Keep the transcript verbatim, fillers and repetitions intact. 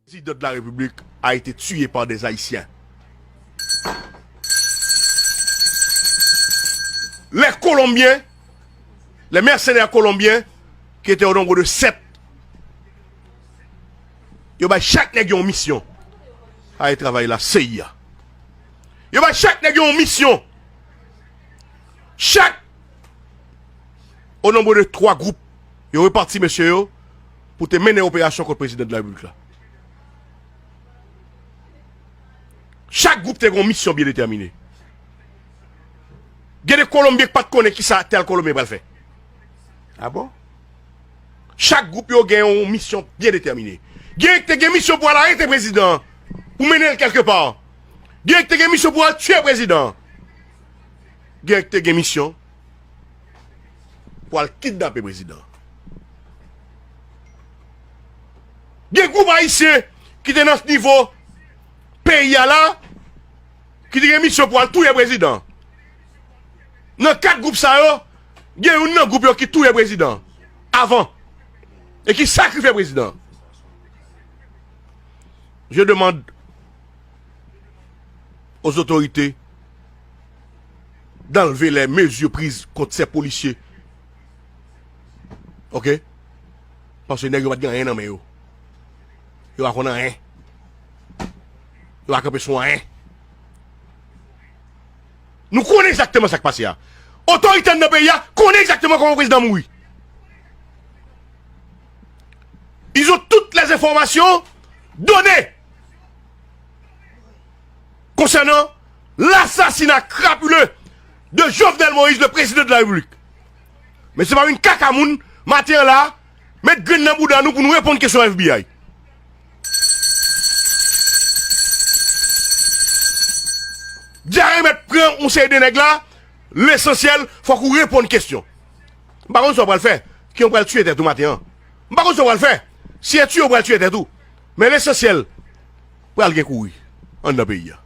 Président de la République a été tué par des Haïtiens. Les Colombiens, les mercenaires colombiens, qui étaient au nombre de sept, yo bay chak nèg yon misyon. Ay travay la, C I A. Yo bay chak nèg yon misyon. Chak, o nonbo de twa gwoup, yo repati mesye yo pou te mennen operasyon kont prezidan de la repiblik la. Chak gwoup te gen yon misyon byen detèmine. Gen de Kolonbyen ki pa t konnen kisa tèl Kolonbyen pral fè. A bon? Chak gwoup yo gen yon misyon byen detèmine. Gen ki te gen misyon pou al arete prezidan an, pou mennen l kèlke pa. Gen ki te gen misyon pou al tiye prezidan an. Gen ki te gen misyon pou al kidnape prezidan an. Gen gwoup ayisyen ki te nan nivo peyi a la, ki te gen misyon pou al touye prezidan. Nan kat gwoup sa yo, gen youn nan gwoup yo ki touye prezidan avan e ki sakrifye prezidan. Je demande aux autorités d'enlever les mesures prises contre ces policiers. Ok? Paske nèg yo pa t gen anyen nan men yo. Yo pa konn anyen. Yo pa kanpe sou anyen. Nou konnen egzakteman sa k pase a. Otorite anndan peyi a konnen egzakteman kòman prezidan mouri. Ils ont toutes les informations données concernant l'assassinat crapuleux de Jovenel Moïse, le président de la République. Men se pa vin kaka moun, maten an la, met grenn nan bouda nou pou nou reponn kesyon FBI. Dyare mèt pran yon seri de nèg la, lesansyèl, fòk ou reponn kesyon. M pa konn sa w pral fè, ki w pral tiye tèt ou maten an. M pa konn sa w pral fè, si e tiye w pral tiye tèt ou. Men lesansyèl, pral gen kouri anndan peyi a.